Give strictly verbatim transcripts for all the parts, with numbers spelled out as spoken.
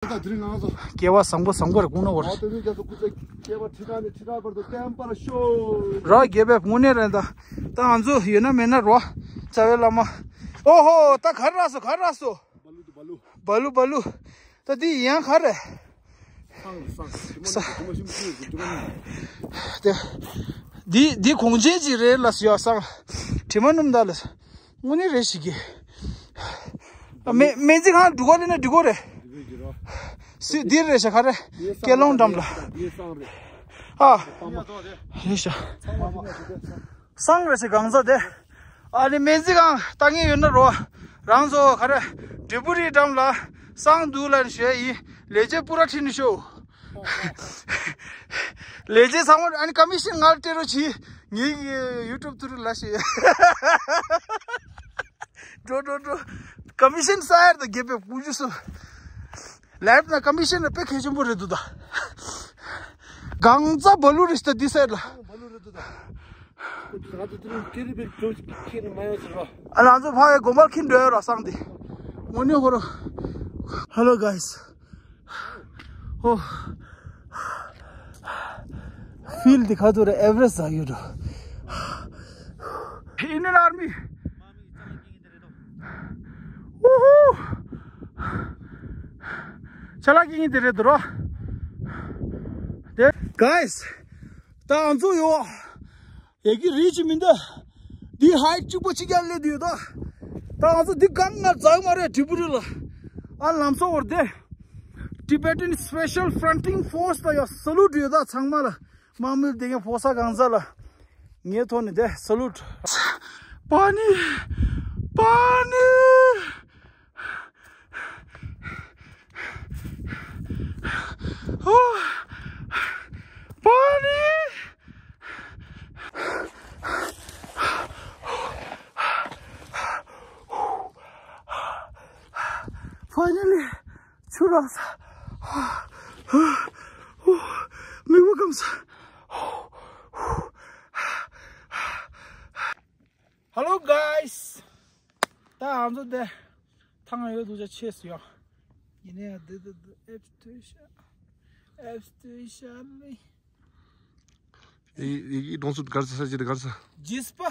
ད་དེ་རིང་ང་ཚོ། སྐལ་བ་བཟང་པོ་བཟང་པོ་རེད་དགོངས་ན་བོར། ང་དེ་རིང་རྒྱ་མཚོ་སྐུ་ཚེ་སྐལ་བ་ཁྲི་ཕྲག་ནས་ཁྲི་ཕྲག་བར་དུ་བརྟན་པར་ཤོག་རོ་རྒྱལ་བའི་དངོས་གནས་རེད་ད། ད་ང་ཚོ་ཡོད་ན་མེད་ན་རོ། རྩ་བའི་བླ་མ། ཨོ་ཧོ། ད་ག་རེ་རག་སོ་ག་རེ་རག་སོ། སྦ་ལུ་སྦ་ལུ། སྦ་ལུ་སྦ་ལུ། ད་འདི་ཡང་ག་རེ། སང་སང་། དེ་མ་ཤིང་ཤིང་ཤིང་ཤིང་། དེ། འདི་འདི་གོང་ཆེན་ཅིག་རེད་ལ་ཟེར་ཡ་སང་། དྲི་མ་སྣུམ་ད་ལ། དངོས་གནས་རེད་ཞིག་གི། མེ་མེ་འཛི་གང་འགྲོ་ག་ལེ་ན་འགྲོ་གོ་རེད། སི་འདིར་རེད་ཤག་ག་རེ། སྐེ་ལོང་འགྲམ་ལ། ཨ། རེད་ཤག་སང་རེད་ཤག་གང་ཟག་དེ། ཨ་ནི་མེ་འཛི་གང་ལྟ་ངེས་ཡོད་ན་རོ། རང་ཚོ་ག་རེ། འབྲས་བུ་རིའི་འགྲམ་ལ་སང་འདུག་ལ་ཞེས་ཡིན། ལས་བྱེད་པུ་ར་ཁྲིད་ནས་ཤོག་ལས་བྱེད་ཚང་མ་ཨ་ནི་ཀ་མི་ཤན་ང་ལ་སྤྲད་རོགས་གྱིས། ངའི་ཡུ་ཊུབ་ཐུ་རུ་ལ་ཞེས། འགྲོ་འགྲོ་འགྲོ། ཀ་མི་ཤན་ས་ཡར་དང་རྒྱལ་བའི་ཀུ་ཅུ་སུ། ལེབ་ན་ཀ་མི་ཤན་ལ་དཔེ་གལ་ཆེན་པོ་རེད་འདུག་ད། གང་ཚ་བ་ལུ་རེ་ཤི་ད་འདི་སར་ལ། བ་ལུ་རེད་འདུག་ད། ང་ཚོ་དེ་རིང་ཀེ་རི་བེག་གྲོ་ཁྱེར་ནས་མ་ཡོང་ཟེར་རོ། ཨ་ལ་ང་ཚོ་ཕ་ཡའི་དགོན་པར་ཁྱེར་འགྲོ་ཡོད་རོ་སང་དེ། དངོས་གནས་ཧོ་རོ། Hello guys. Oh. Feel དེ་ག་ཚོད་རེད། ཨེ་ཝ་རེ་སི་ཟ་ཡོད་འགྲོ། Indian Army. Woohoo. ཅ་ལག་གི་ཡིན་དེ་རེད་འདུག་རོ། དེ། Guys. ད་ང་ཚོ་ཡོ། ཡ་གི་རི་ཅི་མིན་ད། འདི་ཧའེ་ཊི་གཅིག་པོ་གཅིག་ཀྱང་སླེབས་དུས་ཡོད་ད། ད་ང་ཚོ་འདི་གང་ང་འཛག་མ་རེད་ཏྲི་པུ་རི་ལ། ཨ་ལམ་སང་བར་དེ། Tibetan Special Frontier Force ད་ཡ་སལ་ཡུཊ་ཡོད་ད་ཚང་མ་ལ། དམག་མི་དེ་གའི་ཕོ་གསར་གང་ཟག་ལ། ངའི་ཐོག་ནས་དེ་སལ་ཡུཊ། པ་ནི། པ་ནི། ཨོ། པ་ནི། Finally. ཆུ་རགས། མིག་པ་སྐམ་ས། Hello guys. ད་ང་ཚོ་དེ་ཐང་ཡོད་དུ་ཆ་ཆེས་སུ་ཡོང་། ཡིན་ནའི་འདི་འདི་འདི་ཨེབ་སྟོད་ཤ། ཨེབ་སྟོད་ཤ་ལི། ཡི་ཡི་གྲོང་ཚོ་གར་ས་ས་ཅི་རེད་གར་ས། ཇིས་པ།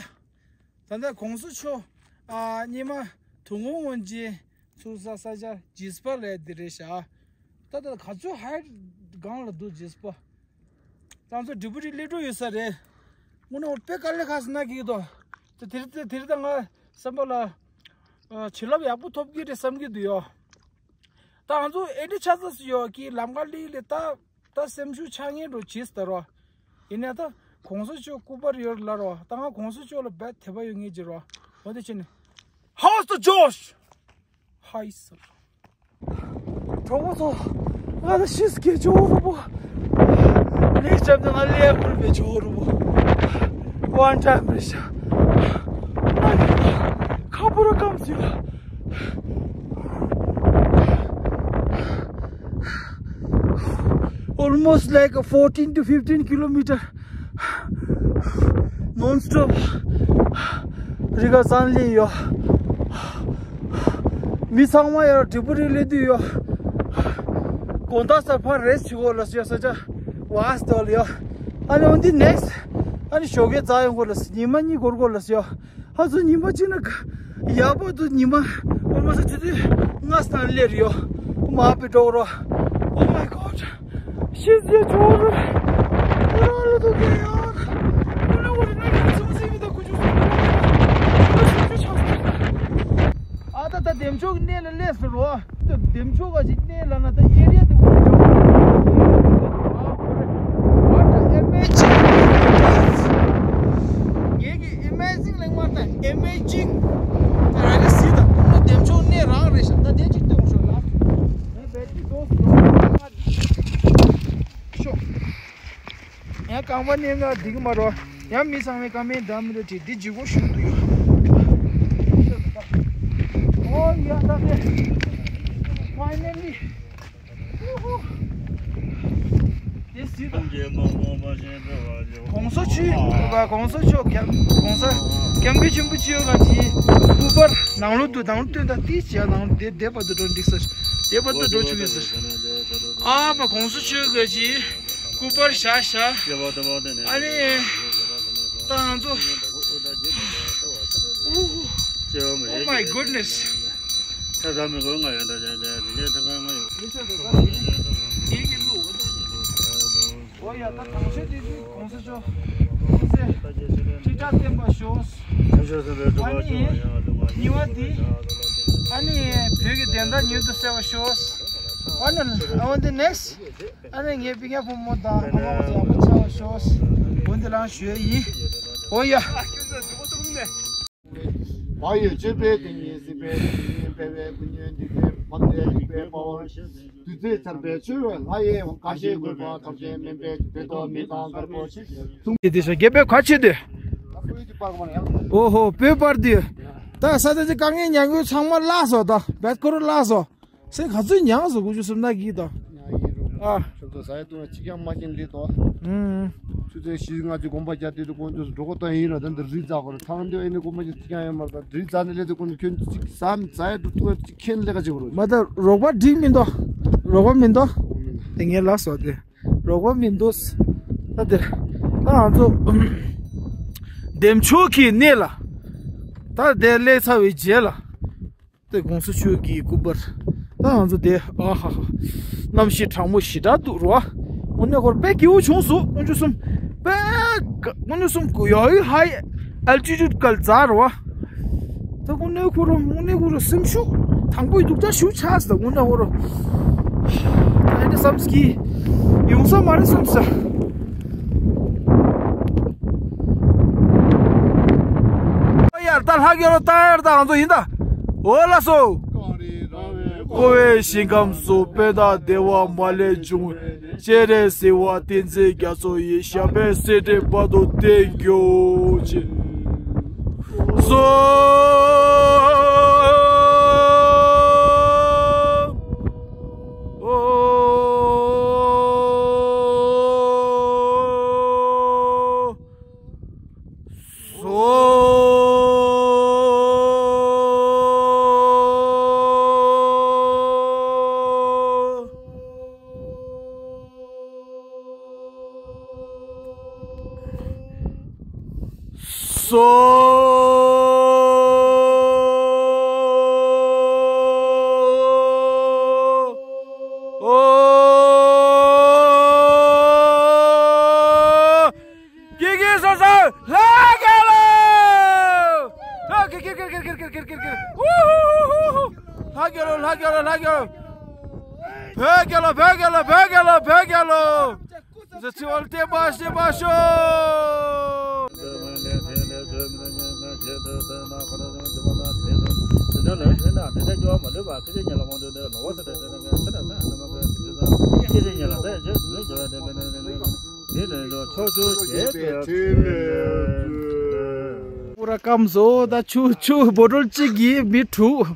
ད་ལྟ་གོང་ས་མཆོག་ཨ་སྔོན་མ་དུ་མོ་སྔོན་གྱི་ཚུར་ས་ས་ཆ་ཇིས་པ་ལས་འདི་རེད་ཤག་ད་ལྟ་ག་ཚོད་ཧའེ་ཊི་སྒང་ལ་འདུག་ཇིས་པ། ད་ང་ཚོ་འབྲས་བུ་རི་སླེབས་འགྲོ་ཡོད་ས་རེད། དངོས་གནས་དཔེ་དཀའ་ལས་ཁག་སེ་ན་གི་དོ། དེ་དེ་རིང་དེ་དེ་རིང་ད་ང་བསམ་པ་ལ་ཨ་བྱིན་རླབས་ཡག་པོ་ཐོབ་ཀྱི་རེད་བསམ་གྱི་འདུག་ཡོ། ད་ང་ཚོ་ཨེ་འདྲ་ཆགས་ས་སུ་ཡོད་ཀྱི་ལམ་ཁ་ལི་ལི་ད། ད་སེམས་ཤུགས་ཆག་ངེས་འགྲོ་བྱེད་སྟ་རོ། ཡིན་ན་ད་གོང་ས་མཆོག་སྐུ་པར་ཡོད་ལ་རོ། ད་ང་གོང་ས་མཆོག་ལ་རྦད་དད་པ་ཡོད་ངེས་ཀྱི་རོ། འོ་དེ་བྱས་ནས། How's the Josh? Hi sir. གྲོགས་པོ་ཚོ། ང་ད་ཤི་སྐད་ཅོ་རུ་པོ། ལེགས་བྱབ་ན་ང་ལས་ཁུར་བའི་ཅོ་རུ་པོ། One time རེད་ཤག་ཁ་པོ་ར་སྐམ་ཚུལ། Almost like a fourteen to fifteen kilometer non-stop. རི་ཁ་སང་ལི་ཡོ། མི་ཚང་མ་ཡར་འབྲས་བུ་རི་སླེབས་དུས་ཡོ། དགོང་དག་སར་ཕར་རེ་སི་བྱེད་དགོས་ལ་ཡོ་ས་ཆ་ཝ་སི་ཏོལ་ཡོ། ཨ་ནི་འོན་ཏེ་ནེག་སི་ཊི་ཨ་ནི་ཞོགས་ཀས་འཛག་ཡོང་དགོས་ལ་ཉི་མ་གཉིས་འགོར་དགོས་ལ་ཡོ། ཨ་ཚོ་ཉི་མ་གཅིག་ན་ཡག་པོ་འདུག་ཉི་མ་ཨོ་མ་ས་ཆུ་ཚོད་ལྔ་སྟེང་སླེབས་ཡོད། མ་པི་ཏོག་རོ། Oh my God. ཤི་ཟེར་ཆོག་རོ། ཨོ་རོ་ལོ་དུ་གེ་ཡོད། ཨོ་རོ་ཨོ་རོ་ན་གི་ཚོ་སི་མི་ད་ཀུ་ཅུ་སུ། ཨོ་རོ་སུ་ཅུ་ཆགས་སུ། ཨ་ད་ད་འདེམ་ཆོག་གི་གནས་ལ་སླེབས་སོ་རོ། འདེམ་ཆོག་ག་ཅིག་གནས་ལ་ན་ད་ཨེ་རི་ཡ་དེ་What an amazing ངེད་ཀྱི་amazing ལེགས་མ་ད་amazing ད་ར་ལི་སི་ད་ཁོང་ལ་འདེམ་ཆོག་གནས་རང་རེད་ཤག་ད་དེ་ཅིག་སྟོན་ཤོག་ལ། ངའི་བེ་ཊི་རི་ལོ་སི་ཡོད། ཤོག་ཡང་རྐང་པ་མནན་ན་འགྲིག་གི་མ་རེད། ཡང་མི་ཚང་མས་ཀ་མེན་འདྲ་མི་འདྲ་བྲིས་འདི་ལྗིད་པོ་ཞིག་འདུག་ཡོད། ཨོ་ཡ་ད་དེ། Finally. This is the ༸གོང་ས་མཆོག་༸གོང་ས་མཆོག་༸གོང་ས་༸སྐྱབས་མགོན་ཆེན་པོ་མཆོག་གི་སྐུ་པར་ནང་ལོགས་དུ་ནང་ལོགས་སྟོན་དང་ཏིས་བྱས་ནང་ལོགས་དེ་དེ་བར་དུ་འགྲོ་འགྲིག་ས་དེ་བར་དུ་འགྲོ་ཆོག་གི་ས། ཨ་མ་༸གོང་ས་མཆོག་གི་སྐུ་པར་བཞག་བཞག་ཨ་ནི་ད་ང་ཚོ། Oh my goodness. ཨོ་ཡ། ད་དང་ཤོས་དེ་དུས་༸གོང་ས་མཆོག་ཁྲི་ཕྲག་བརྟན་པ་ཤོག་ཨ་ནི་གཉིས་པ་དེ་ཨ་ནི་བོད་ཀྱི་བདེན་མཐའ་མྱུར་དུ་གསལ་བ་ཤོག་ཨ་ནི་ཨ་འོན་ཏེ་next ཨ་ནི་ངའི་སྤུན་ཀྱག་བུ་མོ་དང་ཨ་མ་བ་ཚོ་ཡག་པོ་ཆགས་པ་ཤོག་འོན་ཏེ་ལང་ཞུ་ཡ་ཡིན། ཨོ་ཡ། བག་ཡོད་སྤྱོད་པའི་དེ་ཉིད་སྲིད་པའི་དེ་ཉིད་འཕེལ་བའི་ཀུན་ཉོན་འདི་པའི་མ་འདྲེས་རིག་པའི་དཔའ་བོ། བདུད་རྩིས་ཚར་བའི་ཆུ་བོས་ལྷ་ཡི་ཁ་ཞེ་དགོས་པ་ཐོབ་ཅན་མིན་པའི་བེ་ཏོ་མི་དང་དཀར་པོ་ཆེ། དེ་དེ་ཤ་རྒྱལ་པོའི་ཁ་ཆེ་དེ། ཨོ་ཧོ་བོད་པར་དེ། ད་ས་ཆ་ཅི་དཀའ་ངལ་མྱངས་ཡོད་ཚང་མ་བརླགས་སོ་ད་བེད་ཁོ་རུ་བརླགས་སོ། སེ་ག་ཚོད་མྱངས་སོ་དགུ་བཅུ་སུམ་ན་གི་ད། ཨ། ཁྱོད་ཚོ་ཟ་ཡ་བཏུང་ཡ་གཅིག་ཀྱང་མ་ཤེས་ལེ་ཏོ། ཨུམ། ཆུ་ཚོད་བཞི་ལྔ་ཅིག་གོམ་པ་རྒྱག་དུས་དུ་ཀོང་ཅོས་སུ་འགྲོ་གོ་ད་ཡིན་ར་ད་འདི་རི་འཛག་གོ་ར་ཐང་འདི་ཨེ་ནི་གོམ་པ་ཅིག་གཅིག་ཀྱང་ཡོད་མ་རེད་ད་རི་འཛག་ནི་ལེ་དུ་ཀོང་ཅོས་ཁྱོད་ཅིག་ཟ་ཟ་ཡ་འགྲོ་ཐུག་ཡ་ཅིག་ཁྱེན་ལེ་ག་ཅིག་གོ་ར། མ་ད་རོགས་པ་འགྲིག་མི་འདུག་རོགས་པ་མི་འདུག་དེ་ངས་ལབ་སོ་དེ་རོགས་པ་མི་འདུག་ད་དེ་ད་ང་ཚོ་འདེམས་ཆོག་གི་གནས་ལ་ད་དེ་སླེབས་ཚར་བའི་རྗེས་ལ། དེ་༸གོང་ས་མཆོག་གི་སྐུ་པར། ད་ང་ཚོ་དེ་ཨ་ཧ་ཧ། གནམ་གཤིས་གྲང་མོ་ཞེ་དྲག་འདུག་རོ། དངོས་གནས་ཁོར་དཔེ་སྐྱིད་པོ་བྱུང་སོང་དངོས་གནས་སུམ། དཔེ་དངོས་གནས་སུམ་གུ་ཡོ་ཡི་high altitude གལ་ཛ་རོ། ད་དངོས་གནས་ཁོ་རོ་དངོས་གནས་ཁོ་རོ་སེམས་ཤུགས་དང་པོའི་སྡུག་ཅག་ཞུ་ཆགས་སོང་དངོས་གནས་ཁོ་རོ། ད་ཨེ་འདྲ་བསམ་སྐྱིད་ཡོང་ས་མ་རེད་བསམ་ས། ཡར་ལྟ་ལྷག་ཡོད་ལོ་ལྟ་ཡར་ལྟ་ང་ཚོ་ཡིན་ད། འོ་ལགས་སོ། ཀོ་བའི་ཞིང་ཁམས་སུ་དཔལ་དང་བདེ་བ་མ་ལུས་འབྱུང་བའི་སྤྱན་རས་གཟིགས་དབང་བསྟན་འཛིན་རྒྱ་མཚོ་ཡི་ཞབས་པད་སྲིད་མཐའི་བར་དུ་བརྟན་གྱུར་ཅིག་སོ། ཀི་ཀི་སོ་སོ་ལྷ་རྒྱལ་ལོ། ལྷ་ཀི་ཀི་ཀི་ཀི་ཀི་ཀི་ཀི་ཀི་ཀི། ཧུ་ཧུ་ཧུ་ཧུ། ལྷ་རྒྱལ་ལོ་ལྷ་རྒྱལ་ལོ་ལྷ་རྒྱལ་ལོ། བོད་རྒྱལ་ལོ་བོད་རྒྱལ་ལོ་བོད་རྒྱལ་ལོ་བོད་རྒྱལ་ལོ། ཚེ་ཚེ་བར་བརྟན་པ་བཞེས་པ་ཤོག་པུ་ར་སྐམ་སོ་ད་ཆུ་ཆུ་བོ་ཊོལ་གཅིག་གིས་མི་དྲུག་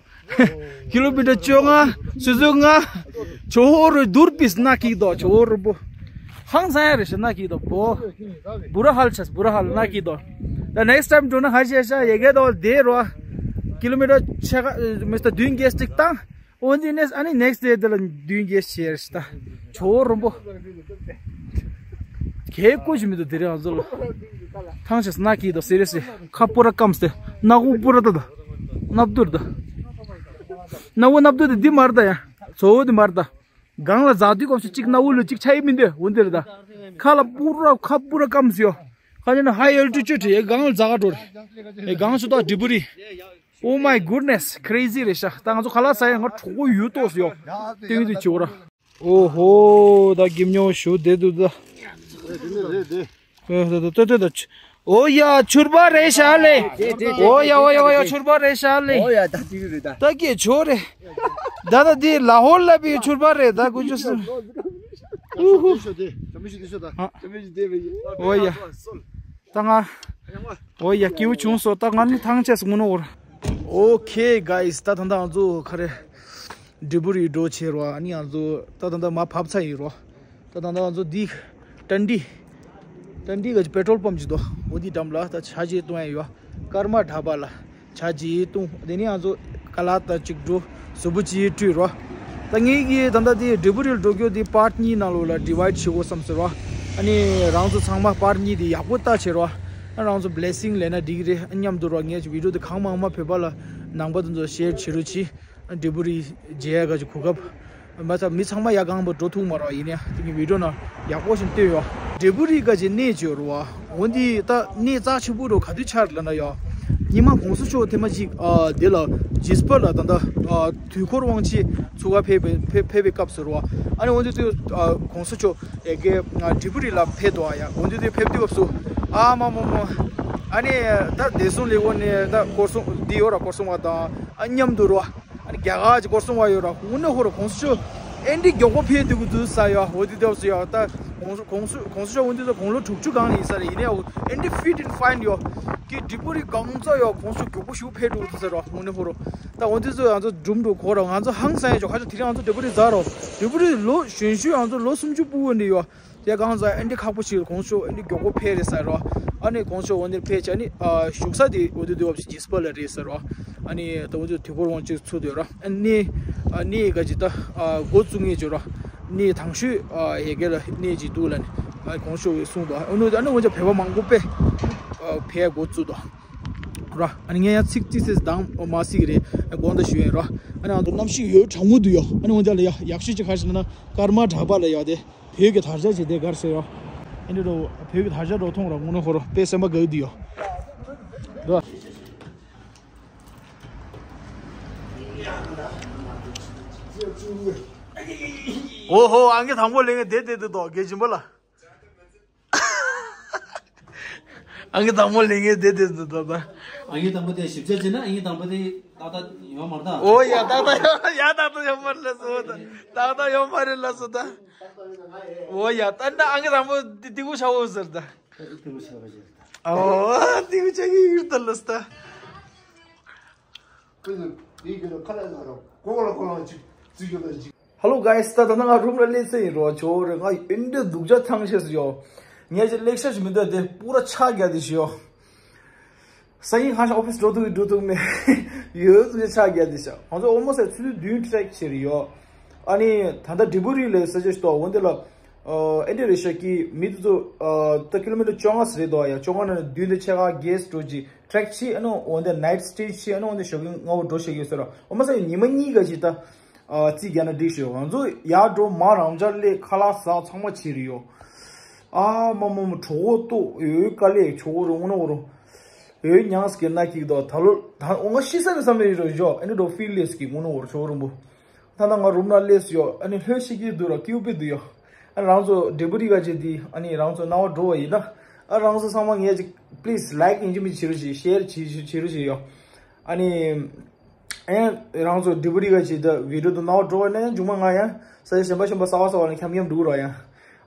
ཀི་ལོ་མི་ཊར་བཅོ་ལྔ། སུ་སུ་ལྔ། ཇོ་བོ་རུ་དུར་པིས་ན་ཀི་དོ་ཇོ་བོ་རུ་བོ། ཧང་སང་ཡ་རེ་ཤ་ན་ཀི་དོ་བོ། བུ་ར་ཧལ་ཆས་བུ་ར་ཧལ་ན་ཀི་དོ། ད་next time འགྲོ་ན་ཧ་ཤེ་ཤ་ཡེ་གེ་དོ་དེ་རོ། ཀི་ལོ་མི་ཊར་ཆེ་ག་མི་སྟ་བདུན་བརྒྱད་ཅིག་བཏང་། འོན་ཏེ་next ཨ་ནི་next day དེ་ལ་བདུན་བརྒྱད་ཤེར་ཤ་ད། ཇོ་བོ་རུ་བོ། གལ་ཀོ་ཞིག་མི་འདུག་དེ་རིང་ང་ཚོ་ལ། ཐང་ཆད་ན་ཀི་དོ་སི་རི་ཡས་ལི་ཁ་པུ་ར་སྐམ་སྟེ་སྣ་ཁུག་པུ་ར་ད་ད། སྣབས་དུར་ད། སྣ་བུ་སྣབས་དུར་དེ་འདི་མར་ད་ཡ། ཚོ་བོ་དེ་མར་ད། སྒང་ལ་འཛག་དུས་སྐབས་སུ་གཅིག་སྣ་བུ་ལ་གཅིག་ཆ་ཡི་མི་འདུག་འོན་ཏེ་རེད་ད། ཁ་ལ་པུ་ར་ཁ་པུ་ར་སྐམ་སི་ཡོ། ཁ་ནས་ན་high altitude ཡེ་སྒང་ལ་འཛག་ག་འགྲོ་རེད། ཡེ་སྒང་སུ་ད་ཌི་བུ་རི། Oh my goodness, crazy རེད་ཤག་ད་ང་ཚོ་ཁ་ལག་ཟ་ཡ་ང་གྲོགས་པོ་ཡོད་ཏོག་སི་ཡོ། སྟེང་དུ་བྱེད་འོ་ར། ཨོ་ཧོ་ད་གིམ་ཉོ་ཞུ་བདེ་འདུག་ད། ཨོ་ཡ་ཆུར་པ་རེད་ཤག་ལེ། ཨོ་ཡ་ཨོ་ཡ་ཨོ་ཡ་ཆུར་པ་རེད་ཤག་ལེ། ཨོ་ཡ་ད་དེ་རེད་ད། ད་གི་ཆོ་རེད། ད་ད་དེ་ལ་ཧོར་ལ་པའི་ཆུར་པ་རེད་ད་དཀོན་མཆོག་གསུམ། ཨོ་ཧོ། ཨོ་ཡ། ད་ང་། ཨོ་ཡ་སྐྱིད་པོ་བྱུང་སོང་ད་ང་ནི་ཐང་ཆད་སོང་ངོ་ནོ་བོར། Okay guys ད་ད་ད་ང་ཚོ་ཁ་རེ་ཌི་བུ་རི་འགྲོ་ཆེ་རོ། ཨ་ནི་ང་ཚོ་ད་ད་ད་མ་བབས་ཚ་ཡིན་རོ། ད་ད་ད་ང་ཚོ་འདི་ཏན་ཏི་ ད་འདི་ག་པེ་ཊོལ་པམ་ཅིག་འདུག་འོ་འདི་འགྲམ་ལ་ད་ཇ་ཅིག་བཏུང་ཡ་ཡོད། སྐར་མ་འདྲ་པ་ལ་ཇ་ཅིག་བཏུང་། དེ་ནས་ང་ཚོ་ཀ་ལ་ད་ཅིག་འགྲོ། གཟུགས་པོ་ཅིག་བཀྲུས་རོ། ད་ངེད་ཀྱིས་ད་ལྟ་དེ་འབྲས་སྤུངས་རིར་འགྲོ་རྒྱུ་དེ་པར་གཉིས་ནང་ལོགས་ལ་ཌི་ཝའིཌ་བྱེད་དགོས་བསམ་ཟེར་རོ། ཨ་ནི་རང་ཚོ་ཚང་མ་པར་གཉིས་དེ་ཡག་པོ་ལྟ་བྱེད་རོ། ཨ་རང་ཚོ་བི་ལེ་སིང་ལེན་ན་འགྲིག་གི་རེད། ཨ་མཉམ་དུ་རོ། ངས་ཅིག་བི་ཌིའོ་དེ་གང་མང་མང་བོད་པ་ལ་ནང་པ་དེ་ཚོ་ཤེར་བྱེད་རོགས་གྱིས། འབྲས་སྤུངས་རི་མཇལ་ཡ་ག་ཅིག་གོ་སྐབས། མ་ཚད་མི་ཚང་མ་ཡར་གང་པོ་འགྲོ་ཐུབ་མ་རེད་པ། ཡིན་ནའི་དེ་གི་བི་ཌིའོ་ནང་ཡག་པོ་ཞིག་བཏོན་ཡོད། འབྲས་སྤུངས་རི་ག་ཅིག་གནས་ཅིག་ཡོད་རེད་པ། འོ་འདི་ད་གནས་རྩ་ཆེན་པོ་རེད་པ། ག་དུས་ཆགས་ལབ་ན་ཡ། ཉི་མ་གོང་ས་མཆོག་ཐེངས་མ་གཅིག་ཨ་དེ་ལ་ཇི་སི་པ་ལ་ད་ལྟ་ཨ་དུས་འཁོར་དབང་ཆེན་ཚུགས་ཀ་ཕེབས་པའི་ཕེབས་ཕེབས་པའི་སྐབས་སུ་རེད་པ། ཨ་ནི་འོ་འདི་དུས་ཨ་གོང་ས་མཆོག་ཡ་གི་ཨ་འབྲས་སྤུངས་རི་ལ་ཕེབས་འདུག་ཨ་ཡ། འོ་འདི་དུས་ཕེབས་དུས་སྐབས་སུ་ཨ་མ་མ་མ། ཨ་ནི་ད་བདེ་སྲུང་ལས་ཁུངས་ནས་ད་སྐོར་སྲུང་འདི་ཡོད་རེད་པ། སྐོར་སྲུང་བ་དང་ཨ་མཉམ་དུ་རེད་པ། ཨ་ནི་རྒྱ་གར་གྱི་སྐོར་སྲུང་བ་ཡོད་རེད་པ། དངོས་གནས་ཧོ་རེད། གོང་ས་མཆོག་ཨེ་འདྲའི་མགྱོགས་པོ་ཕེབས་འདུག་གི་འདུག་ས་ཡ། འོ་དེ་དུས་སུ་ཡ་ད་གོང་ས་གོང་ས་གོང་ས་མཆོག་འོ་དེ་དུས་དགུང་ལོ་དྲུག་ཅུ་སྒང་ལ་ཡིན་ས་རེད། ཡིན་ནའི་ཨེ་འདྲའི་ཕིཊ་ཨེན་ཕའིན་ཡོད་ཀི། འབྲས་སྤུངས་རི་སྒང་ཚང་ཡ་གོང་ས་མཆོག་མགྱོགས་པོ་ཞིག་ཕེབས་འགྲོ་གི་འདུག་ས་རེད་པ། དངོས་གནས་ཧོ་རེད། ད་འོ་དེ་དུས་ང་ཚོ་སྒྲུང་འགྲོ་གོ་རེད། ང་ཚོ་ཧང་སང་ཡ་ཅིག་ཧ་ཅང་། དེ་རིང་ང་ཚོ་འབྲས་སྤུངས་རི་འཛེགས་རེད་པ། འབྲས་སྤུངས་རི་ལོ་གཞོན་གཞོན་ང་ཚོ་ལོ་སུམ་ཅུ་སྤུ་གུ་འདི་ཡོད། དེ་གང་ཟག་ཨེ་འདྲའི་ཁག་པོ་ཞིག་གོང་ས་མཆོག་ཨེ་འདྲའི་མགྱོགས་པོ་ཕེབས་རེད་ཟེར་རོ། ཨ་ནི་གོང་ས་མཆོག་འོ་འདིར་ཕེབས་བྱས་ནི་ཨ་བཞུགས་ས་དེ་འོ་དེ་དུས་བབས་ཇི་སི་པ་ལ་རེད་ཟེར་རོ། ཨ་ནི་ད་འོ་དེ་དུས་འཁོར་དབང་ཆེན་ཚུགས་འདུག་རོ། ཨ་ནི་ཨ་ནི་ག་ཅིག་ད་ཨ་འགོ་བཙུགས་ངེས་བྱོས་རོ། ནི་དང་ཤོས་ཨ་ཡ་གི་ལ་གནས་ཅིག་འདུག་ལབ་ནི་ཨ་གོང་ས་མཆོག་གིས་གསུངས་འདུག་ཨ་ནི་ཨ་ནི་འོ་ཅག་བོད་པ་མང་པོ་དཔེ་ཨ་ཕེབས་འགོ་བཙུགས་འདུག་རོ། ཨ་ནི་ངས་ཡང་ཚིག་ཙི་ཙི་འདང་མ་སྲིད་ཀྱི་རེད། དགོངས་དག་ཞུ་ཡིན་རོ། ཨ་ནི་ང་ཚོ་གནམ་གཤིས་ཡོད་གྲང་མོ་འདུག་ཡོ། ཨ་ནི་འོ་ཅག་ལ་ཡ་ཡག་ཤོས་ཅིག་ག་རེ་ཟེར་ན་སྐར་མ་གྲགས་པ་ལ་ཡོད་དེ། བོད་ཀྱི་དར་ཆ་ཞིག་དེ་གར་སེ་ཡོ། ཨེ་འདྲ་རོ། བོད་ཀྱི་དར་ཆ་རོ་མཐོང་རོ། དངོས་གནས་ཁོ་རོ་དཔེ་སེམས་པ་དགའ་གི་འདུག་ཡོ། རོ། ཨོ་ཧོ། ཨང་ཀི་དང་པོ་ལེན་གི་དེ་དེ་དེ་དོ་དགེ་སྦྱིན་པ་ལ། ཨང་ཀི་དང་པོ་ལེན་གི་དེ་དེ་དེ་དོ་ད། ཨང་ཀི་དང་པོ་དེ་ཞིབ་ཆ་བྱས་ན་ཨང་ཀི་དང་པོ་དེ་ཏག་ཏག་ཡོད་མ་རེད་ད། ཨོ་ཡ་ཏག་ཏག་ཡོད་ཡ་ཏག་ཏག་ཡོད་མ་རེད་ལ་སོ་ད། ཏག་ཏག་ཡོད་མ་རེད་ལ་སོ་ད། ཨོ་ཡ་ད་ད་ཨང་ཀི་དང་པོ་དེ་ཏི་ཀུ་ཤ་འོ་ཟེར་ད། ཨོ་ཏི་ཀུ་ཆ་གི་ཡུར་ད་ལ་སོ་ད། Hello guys, ད་ད་ང་རུམ་ལ་སླེབས་ཚར་ཡིན་རོ། ཇོ་རེ་ང་ཨེ་འདྲ་སྡུག་ཅག་ཐང་ཆད་སོང་ཡོ། ངས་ཅི་ལེགས་ཤ་ཞིག་མི་འདུག་དེ་པུ་ར་ཆག་རྒྱག་དེ་ཞིག་ཡོ། སང་ཉིན་ཁ་ཤས་ཨོ་ཕིས་འགྲོ་ཐུབ་ཀྱི་འགྲོ་ཐུབ་མེད་ཡོད་དུ་ཆག་རྒྱག་དེ་ཞིག་ང་ཚོ་ཨོ་མོ་སའི་ཚུལ་དུས་བདུན་ཊེ་རེག་བྱེད་རེ་ཡོ། ཨ་ནི་ད་ལྟ་འབྲས་སྤུངས་རི་ལ་ས་ཆ་ཞིག་ཏོ་འོན་ཏེ་ལ། ཨེ་འདྲ་རེ་ཤ་ཀི་མི་དུ་ཚོ་ད་ཀི་ལོ་མི་ཊར་བཅོ་ལྔ་ཟེར་རེད་དོ་ཡ། བཅོ་ལྔ་ནང་བདུན་དེ་ཆེ་ཁ་གེ་སི་འགྲོ་ཅིག་ཊེ་རེག་བྱེད། ཨ་ནི་འོན་ཏེ་ནའིཊ་སི་ཊེ་བྱེད། ཨ་ནི་འོན་ཏེ་ཞོགས་ཀས་སྔ་པོ་འགྲོ་བྱེད་ཀྱི་ཡོད་ཟེར་རོ། འོ་མ་ས་ཉི་མ་གཉིས་ཀ་ཞིག་ད་རྩིས་རྒྱག་ན་འགྲིག་ཤོག་ང་ཚོ་ཡར་འགྲོ་མར་རང་འཇགས་སླེབས་ཁ་ལག་ཟ་ཚང་མ་བྱེད་རེ་ཡོ། ཨ་མ་མ་མ་གྲོད་ཁོག་ལྟོགས་ཡོད་དཀའ་ལས་ཆོག་རེ་དངོས་གནས་འོ་རོ། ཡོད་ཉངས་ཀྱི་ན་ཀིག་དོ་ད་ལོ་ད་འོ་ང་ཤི་ས་ནས་བསམ་ནས་ཡོད་རོ་ཞོ། ཨ་ནི་འགྲོ་ཕི་ལེས་ཀྱི་དངོས་གནས་འོ་རོ་ཆོག་རུམ་བུ། ད་ལྟ་ང་རུམ་ན་སླེབས་ཡོད། ཨ་ནི་ལྷོད་ཤིག་གི་འདུག་ར་ཀིའུ་པི་འདུག་ཡོད། ཨ་རང་ཚོ་འབྲས་སྤུངས་རི་ག་ཅེ་འདི་ཨ་ནི་རང་ཚོ་སྣང་བ་འགྲོ་བ་ཡིན་ན། ཨ་རང་ཚོ་ཚང་མ་ངས་ཅིག་པི་ལི་སི་ལའིཀ་ཡིན་གཅིག་མིན་གཅིག་བྱེད་རོགས་བྱེད། ཤེར་བྱེད་བྱེད་བྱེད་རོགས་བྱེད་ཡོད། ཨ་ནི་ཨེ་རང་ཚོ་འབྲས་སྤུངས་རི་ག་ཅེ་ད་བི་ཌིའོ་དུ་སྣང་བ་འགྲོ་བ་ན་ཡང་མཇུག་མ་ང་ཡང་ས་ཆ་གཞན་པ་གཞན་པ་གསར་བ་གསར་བ་ལ་འཁྱམ་འཁྱམ་འགྲོ་གི་ར་ཡང་།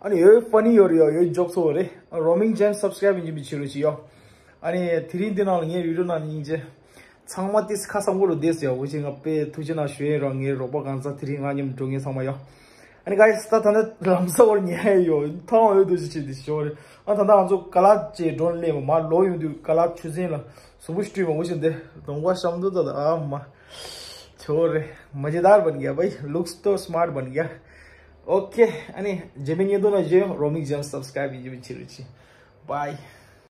ཨ་ནི་ཡོད་ཕ་ནི་ཡོད་རེད་ཡོད་ཡོད་ཇོག་ཚོ་རེད། རོ་མིང་ཅན་སབ་སི་ཀ་རེབ་ཡིན་གཅིག་མིན་གཅིག་བྱེད་རོགས་བྱེད་ཡོད། ཨ་ནི་དེ་རིང་འདི་ནང་ལ་ངའི་བི་ཌིའོ་ནང་སྙིང་རྗེ། ཚང་མ་ཏིས་ཁ་སང་གོ་རུ་བསྡད་ཟེར་བ་ཅིག་ང་དཔེ་ཐུགས་རྗེ་གནང་ཞུ་ཡིན་རོགས། ངའི་རོགས་པ་གང་ཚ་དེ་རིང་ང་མཉམ་འགྲོ་ངེས་ཚང་མ་ཡོད། ཨ་ནི་ག་ཡི་སི་ད་ད་ནི་ལམ་ས་བར་ཉལ་ཡོད་ཐང་ཡོད་དུ་ཅི་བྱེད་དེ་ཞོར་རེད། ཨ་ད་ད་ང་ཚོ་ཀ་ལ་ཅེ་འགྲོ་ལེ་མ་མ་ལོ་ཡོང་དུས་ཀ་ལ་ཆུ་ཚན་ལ་གཟུགས་པོ་ཞིག་བཀྲུས་མ་འོ་ཞིག་འདི་གདོང་པ་ཤམ་དུ་ད་ད་ཨ་མ་ཆོ་རེད། མ་ཇི་དར་བན་གྱ་བའི་ལུགས་ཏོ་སི་མར་བན་གྱ། ཨོ་ཁེ། ཨ་ནི་རྗེས་མའི་ཉིན་དུ་ན་བཞེས་རོ་མིང་ཅན་སབ་སི་ཀ་རེབ་ཡིན་གཅིག་མིན་གཅིག་རེད་ཅི། བའི།